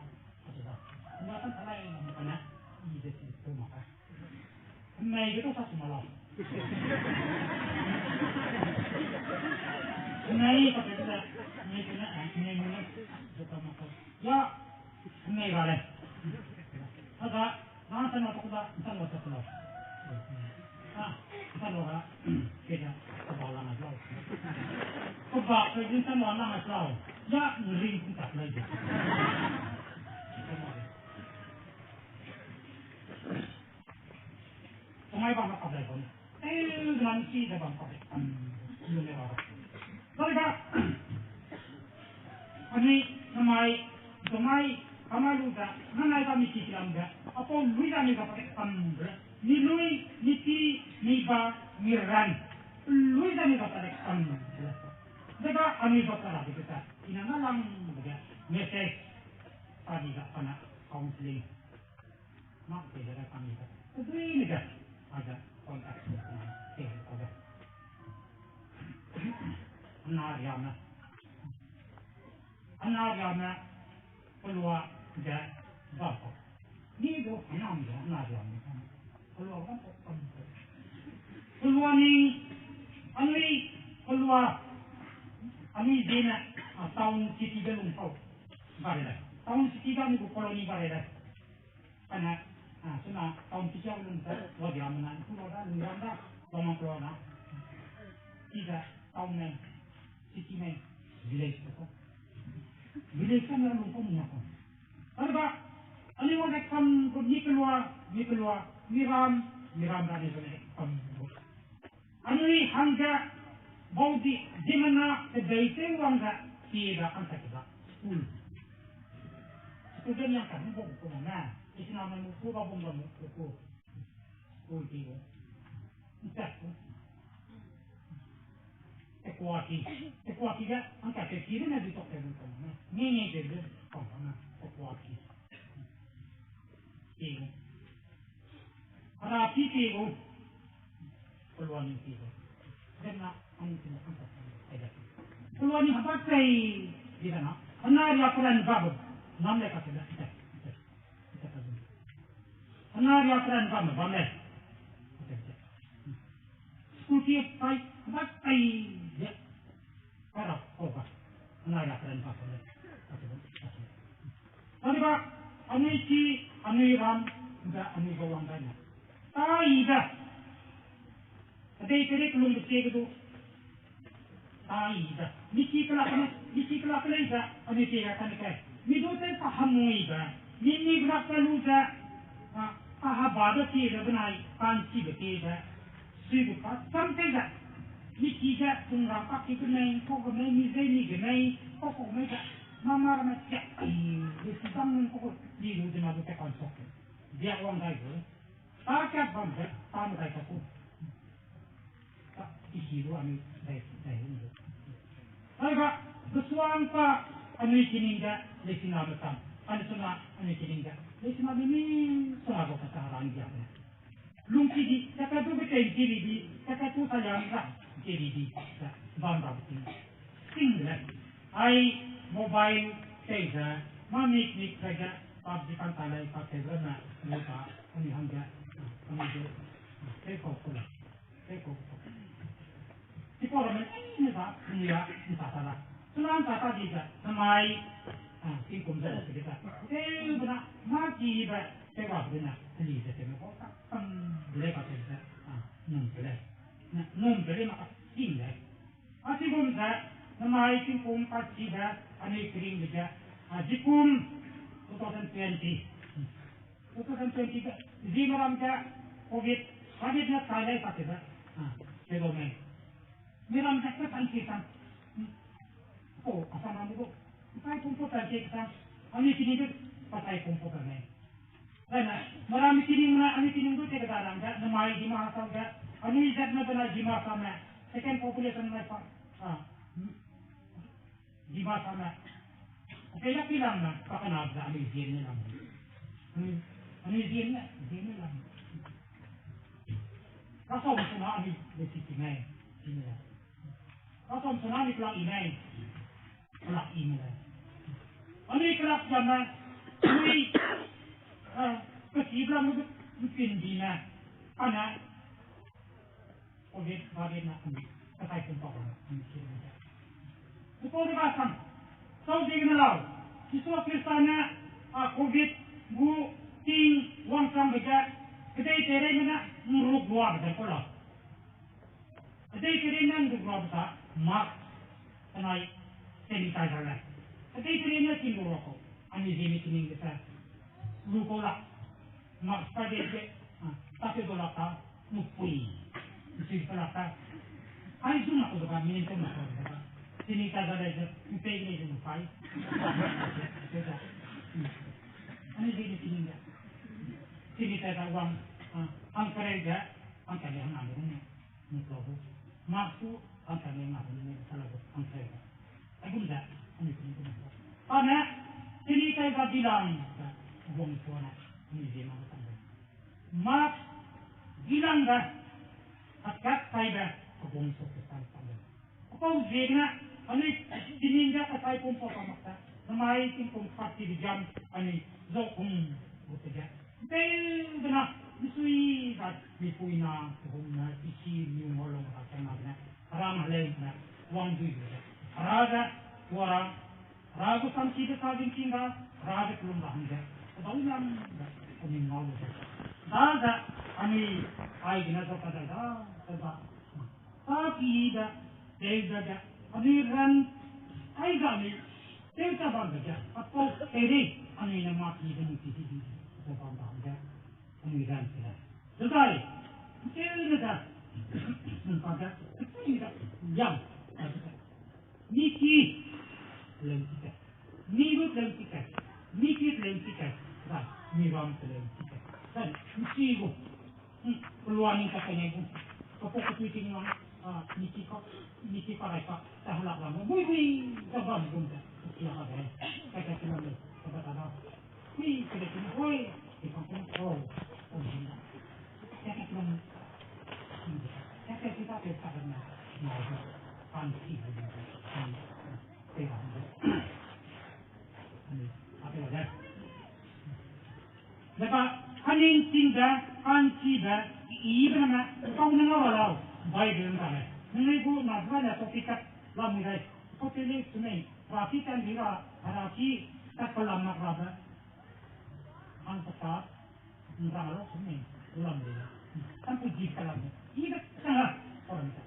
Atu da. Nga ta ta lai na mu kana. I de si tu ma ka. Nei ge du sa suma lau. Nei ka pe da, nei ke na, nei mu na, du ka ma ka. Ya, nei ga le. Ada, na sa na ta da, sa na ta lau. Ah, sa na ga, ke da, ka ba la na lau. Ka ba ke din sa na na lau. Ya, ring ta lau. Tumai bam na kap dai bam. Eh, lam si da bam kap dai. Lu ne ba. Dai ga. Ani namai tumai kamai lu da. Nanai ba mi ki lam da. Apo lui da ni ba pa kam da. Ni lui, ni ti, ni ba, ni ran. Lui da ni ba pa kam da. Dai ga ani ba pa la de ta. Ina na lang da. Message. Tadi ga pa na counseling. Mak te da kami ka. Kedui ni ka. Aja contact te ko da. Ana riam na. Ana riam na. Pelua de ba ko. Ni do ana mi ana riam na. Pelua ba ko. Pelua ni anui pelua anui de na, a, town city de lung ko. Ba de. Town city ga ni ko colony ba de. Kana, a, suna, town ki siau lung ta, wa dia mena, ku lo da, lung ram da, wa ma ku lo da. Ki da, town ne, city ne, village ko. Village ka ne lung ko mena ko. Kar ba, ani wa da kam ko ni kelua, ni kelua, ni ram, ni ram da ni ko ne kam ko. Anui hangge, baudi, ziemmena, kedei tew wangge, tie da, kanta ke da, school. School ge niang ka hung bam ku na, isina me mu ku, ba bam ba mu ku ku. School ti gu. Nta ku. Te kuaki. Te kuaki ge, ang ka te ki ne di tok te ku na. Ni ni te ku, kong na. Te kuaki. Ti gu. Hera pi ti gu. Kelua ni ti gu. Zena, ani ti na kanta ai da. Kelua ni haba tei di da na. Hana ria peran ba bu. Nam le ka te da. Ita. Ita. Ita ka bu. Hana ria peran ba me ba me. Ita, ita. School ki tai haba tei di. Para ko ba. Hana ria peran ba me. Ita. Ita. Taliba, anui ki, anui ram, ze anui bawang dai ne. Taibe. Adei kere kelung de tie ke du. Taibe. Miki kelak ne, miki kelak lei ze, anui tie ya kan kai. Mi du te pa hamui be. Mi mi kelak ka lu ze. A, pa haba de tie ze benai, kan ki be tie ze. Sui gu pa, sam te ze. Miki ze, tung ra pa ki ke nei, ko ke nei, mi ze mi ke nei, ko ko nei ze. Mama ra me tia, ai, de si dang nung ko ko, di lu ze ma du te kan sok. Dia wang dai gu. Ta kat bam ze, ta medai ta ku. Ta, i hi lu anui dai, dai hung lu. Ai ba, besuang pa anui kining de, leisina me tam. Anui suna anui kining de, leisina me mi suna gu kata rang dia ne. Lungki di, kata du be tei ki di di, kata tu sa yang ka, ki di di, sa, bam ba ting. Ting de le. Ai mobile tei ze, ma mik mik tei ze, PUBG kan ta lei, pa tei ze na, lu ta, anui hang de, anui de, tei kau ku le, tei kau ku. Ti kau ramme ni ta, ni ya, ni ta ta la. Suna ta ta di ze, namai, a, tingkum ze, se de ta. Tei be na, ma ki be, tei ba be na, li ze tei me kau ta, tam, le ka tei ze, a, num pe le. Na, num pe le ma ka, ting le. A chigum ze, namai tingkum ka chi ze, anui kering de ze, a, zikum two thousand twenty. Two thousand twenty ze, zi meram ze, covid, covid ne tai lei ka se ze, a, se do me. Meram ze ke tan ki tan. Hmm. Ko, Assam ram du. Sai pum po tan ki tan. Anui kini de, pa sai pum po tan ne. Zai na, meram kini na, anui kini du te ke da ram ze, namai Dima Hasao ze, anui zat na bena Dima Hasao me, second population na pa. A. Hmm. Dima Hasao me. Pe la pi lam na, pa kana za anui zien ne lam. Anui, anui zien ne, zien ne lam. Ka som suna anui le si ti ngai, ti ne. Ka som suna anui kelak i ngai. Kelak i ne. Anui kelak jam na, anui, eh, ka si bla mu, mu pin di na. Ana, Covid ba de na, ka sai kum pa na, ki ne. Ko de ba sang. Sau de ne lau. Jisu Krista ne, a, covid gu ting wangchang be ge, kedei terei ne na, nruk lua be ko lau. Kedei terei ne nruk lua be sa, mask, anai, sanitizer le. Kedei terei ne kin lua ko, anui zi mi kining de sa. Lu ko la. Mask pa de ge, a, ta ke do la ta. Nupui. Nsi pelak ta. Ai zu mak lu ba, mi ning te mak lu ba. Sini ta ga dai ze, npe ge ze nupai. Te da. Ani de ni sini da. Sini ta ga wang, a, ang kare ga, ang kare ang ame ne. Ni ko bu. Mak su, ang kare mak ne, sa la bu, ang kare ga. Ai gum da, ani sini te mak lu. Pa ne, sini ta ga di lang, da. Wang so na, ni de mak lu. Mask gilangbe, hakat kaibe, kabung so kesang sang le. Apau ziegene, anui kining ge kasai pum pau pa mak ta, namai tingkum khat ti bigan, anui zo kum gu te ge. Tei bena, misui ga, mipui na, kehum na, isi, miu ngau long ga, kena bena, ram halei na, wang dui ge. Hera ge, tuara, Hera gu samki de sa ding king ga, Hera de kelum ra hangge, kedau lam de, anui ngau lu de. Daze, anui, ai gene zau ka dai da, zau da. Sa ki de, dei de de, anui ran, ai ga anui, teu sa bam de de, apau tei de, anui ne ma ki de ni ki di di, zau bam da hangge, anui ran ki de. Zai, teu de de, nung ka de, teu de, yang, Miki leusi kai. Mi gu leusi kai. Miki leusi kai. Zai, mi bam leusi kai. Zai, miki gu. Hmm, keluar ni ka kai gu. Ka pok ka tui ting wang. Ah, miki ka, miki ka rai ka. Ta hala bam. Bui bui, ka bam gum ta. Kia ka rai. Kai kai kena le. Ka ba ta da. Hui, kede kin hoi, ke kang kin hoi, oi, hin da. Kede kin, kede kin ta ke sa na, na, kan si, kan, te ga, ani, a te ga. Leba, kaning ting da, kan si da, i be na, kau na la la, Bible na le. Ngai gu na ba na topic kat, la mi dai, topic le su nei, ra ki tan di ra, ra ki, kat pa lam na ra da. Ang kata, nrang lo sum ne, ulam de. Ang ku ji kalam ne. I de kala, koran ta.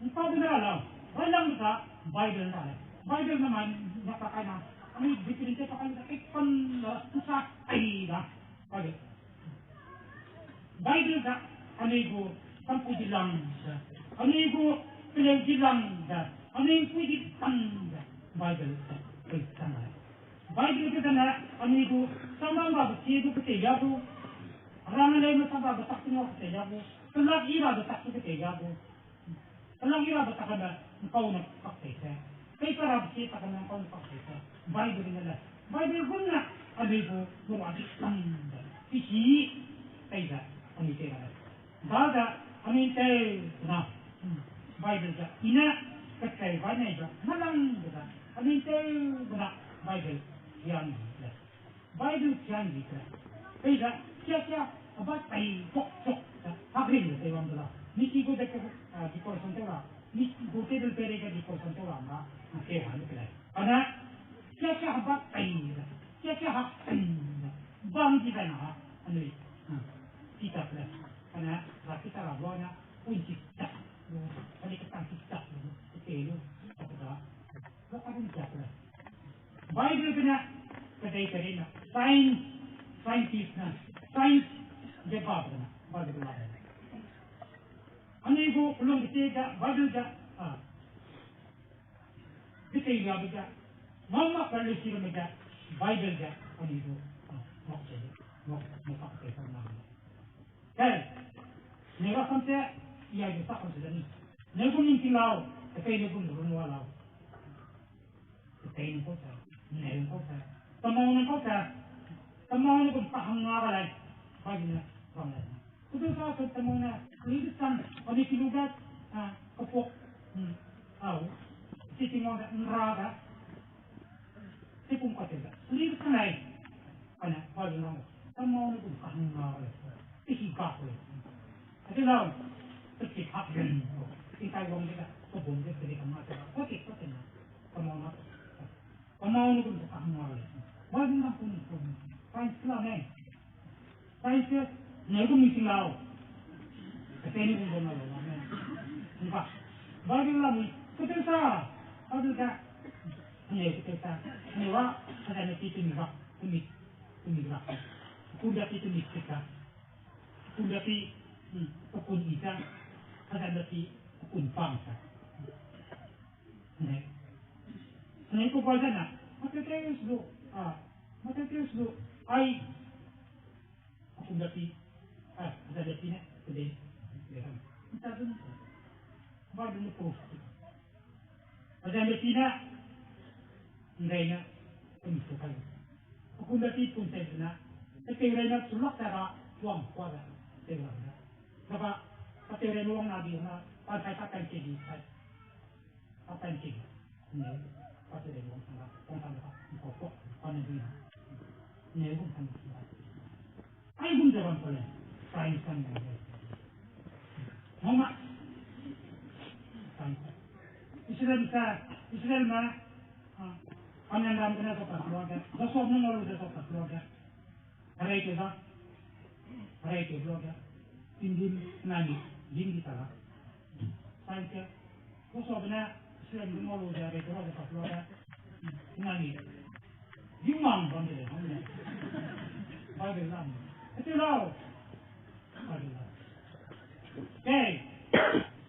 Npa bu na la, wai lang ta, Bible ta le. Bible na man, na ka kai na. Ani dikrin te pa kai na, ek pan la, tusa, ai da. Bible. Bible ga, anui gu sampui di lang da, anui gu peleu di lang da, anui pui di lang da, Bible ga, pui sang da. Bible ga dane, anui gu samang ga be kie du kete ya du, rang lei me sa ga be tak tu kete ya du, kelak i ga be tak tu kete ya du. Kelak i ra be tak ne, nkau ne kak tei se. Pei ka ra be kie tak ne nkau ne kak tei se. Bible ne le. Bible gun ne, anui gu, lu a di sang de. Pi ki, pei ze, anui tei ra le. Dage, anui tei na, hmm, Bible ze, i ne, kekei bai nei ze, malang de ze, anui tei na, Bible, yang de. Bible kian di te. Pei ze, kia kia, aba tai, chok, chok, ze, hak ring de tei wang de la. Miki gu de ke, ah, decoration tew ra. Miki gu table pere ke decoration tew ra ma, ma ke wa lu ke le. Ana, kia kia aba tai, ze. Kia kia hak tai, ze. Bam di zai na ha, anui, hmm, kita ke le. Ana, ra kita ra bua na, pun kita. Ani ke tang kita, ke te lu, ke te da. Bible gene, kedei kedei na, science, scientist na, science ge ba gene, Bible ge la. Anui gu lung kete ge, Bible ge, ah, kete ya be ge, ngam mak ka le si me ge, Bible ge, anui gu, ah, mak se, mak, mak ka te na. Kai, ne ga kam se, ya ge sa kam se ni. Ne gu ning ti lau, kete ne gu ne gu wa lau. Ketei ne kau ta, ne kau ta, tamau ne kau ta, tamau ne kum kahang nga ga lai, bai ne, bang lai. Kudu sa se tamau ne, kli de sang, ani kilu ga, ah, kapok, hmm, au, si ti ngau da, nra da, si kum kate da, kli de sang lai, ane, bai ne, tamau ne kum kahang nga ga lai, si hi ga ko lai. Ate lau, si ti hak ren, si tai wang de da, kabum de, si ti kahang nga da, kate, kate na, tamau na. Kamau ne kum te kahang nga le. Bible na kum kum. Science la ne. Science ne kum mi sing lau. Kete ne kum bom la lau ne. Nka. Bible la mi. Kete sa. Bible ka. Ne kete sa. Ne wa. Kete ne ti tumi ba. Tumi. Tumi ba. Kum da ti tumi kete sa. Kum da ti. Hmm. Kum i sa. Kete da ti. Kum pang sa. Ne. Ne ku pa zana, Mateus lu, ah, Mateus lu, ai, aku dapi, ah, ada dapi ne, kedei, kedei kan. Kita dun, ba dun ku. Ada dapi ne, ndai ne, kun su kai. Aku dapi kun sai na, kedei rai na sulak tara, tuang kwa da, kedei rai na. Kaba, kedei rai luang na di na, pa sai ka kan kedei sai. Apan ki, ne, pa te de wang sang da, wang sang da, ko ko, pa ne di na. Ne wang sang da. Ai gum de wang ko le, science kan ne. Mama. Science. Israel sa, Israel ma, ah, Kanan ram kena so pa lo ga, da so ne ngau lu da so pa lo ga. Harai ke ba, harai ke blo ga, tinggîm nani, gîm di ta la. Sai ke, ko so bena, Israel di mo lu ja re ko ro ka lo ga, nani, gîm mang bam de, bam de. Bible lam. Ete lau. Bible lam. Ke,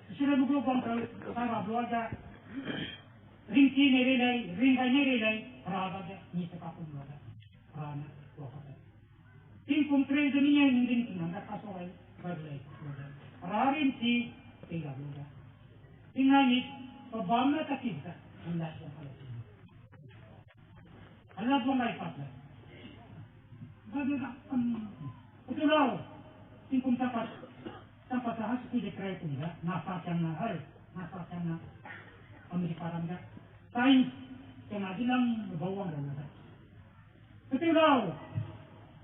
Israel di mo bam ka, sa ba blo ga, ring ki ne re lai, ring kai ne re lai, ra ba ga, ni se ka kum lo ga. Rana, wakata. Tingkum tre ze mi ne ning ring tingna da ka so ai, Bible ai, Bible ai. Ra rin ti, te ga lo da. Ting ai ni, pa bam na ta ki da, Allah subhanahu wa ta'ala. Allah subhanahu wa ta'ala. Bible da, um, itu lau. Tingkum ta pa, ta pa ta has ki de krai kum da, na sa kiang na hai, na sa kiang na. America ram da. Science, kiang na di lang, bawang da da. Ketew lau.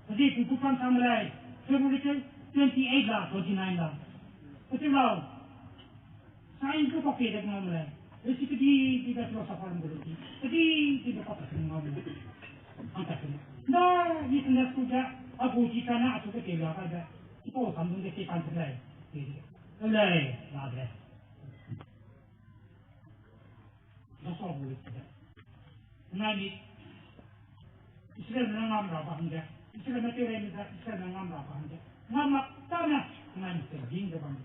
Kedeipui gu pam sang lei. February twenty eight la, twenty nine la. Ketew lau. Science ke pa pie de ngam lei. Esi kedi di de philosopher ngau lei. Kedi di de pa pie ngam lei. Ang ta ke. Na, di Sunday school ja. A gu ki kane a chu ke te la kai de. Ipau sam dun de ke kan te lei. Te de. Lei, la de. Joshua bu le de. Nai ni Israel ne ngam ra ba hangge. Israel ne te rei ni de, Israel ne ngam ra ba hangge. Ngam mak ta ne, nai ni te ging de bam.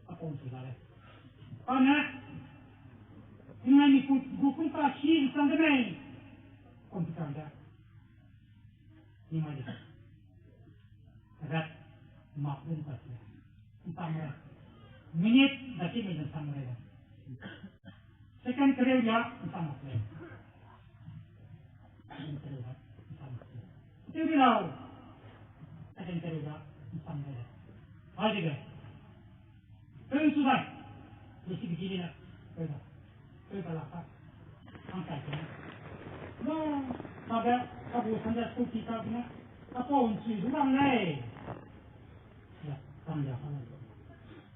A pon su da le. Kane, nai ni ku, gu kun ta shi sang de nei. Kon ta de. Ni mai de. Rat, mak dun ta si. Nsang re. Minute, da ki minute nsang re. Second kereu ya, nsang mak re. Second kereu ya, nsang mak re. Second kereu ya, nsang mak re. Hai de ge. Peu su bai. Ni si bigi ni na. Peu da. Peu da la ka. Ang kai ke. Lo, ka be, ka bu Sunday school teacher ne. Ka pau nsui du bang lei. Ya, kam ya ka lei.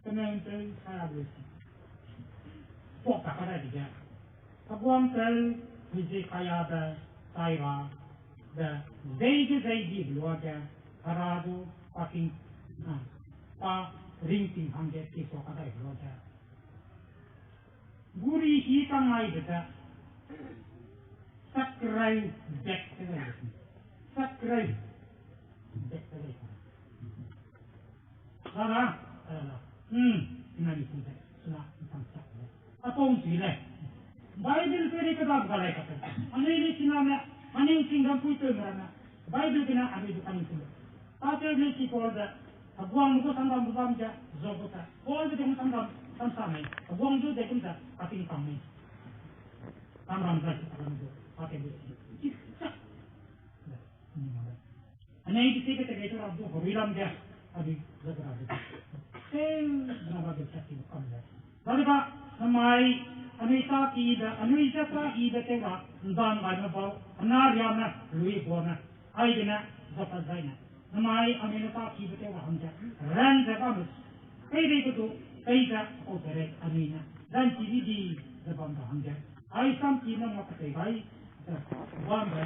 Kemeng peu sa ya bu si. Pok ka ka dai di ge. Heguang peu Hezekiabe tai ra be zei ge zei di luage, Hera du pa king, a, pa ringting hangge ti sua kadai luage. Guri hi kangai de ze, sakreu bek te lei, sakreu bek te lei. Lala, lala. Hmm, ina ni pu de, suna, nsang sak de. A pau nsui lei. Bible pe ri kedam ga lei kate. Anui le sina me, aning sing dam pui pe me na. Bible gene anui du kaning sing. Tâtew le si Paul de, heguang gu sangdam bu bam ge, Job gu te. Paul de gu sangdam, samsa mei. Heguang du de kum ze, kating kam mei. Kam ram zai si, kam du, tâtew le si. Chik chak. Anui di si ke te ke tu ram du, hori ram ge, anui ze ke ram de. Teu, na ba de chak ti kam de. Dadeba, namai, anui ta ki de, anui ze ta ki de tew ra, ndan gai me bau, ana ria me, lui bua me, aigene, zapa zai ne. Namai, anui ne ta ki de tew ra hangge, ran ze ba me, pei rei ke du, pei ze, kau ze rei, anui ne, ran ki di di, ze bam ra hangge. Ai sam ki na ma ka tei gai, Bambe,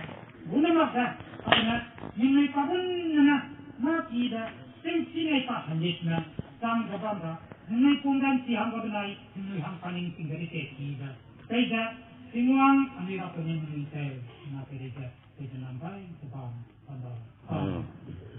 gune mak ze, aine, ningnui kabun ne, na ki de, tewchi nei ka hanlit ne, chang ze bam ra, ningnui pum dan chi hang ga benai, ningnui hang kaning ting de rite ki de. Peize, Tingwang, anui ra pe ningnui tei, na peize, peize nam bai, ze bam, bam ba. Amen.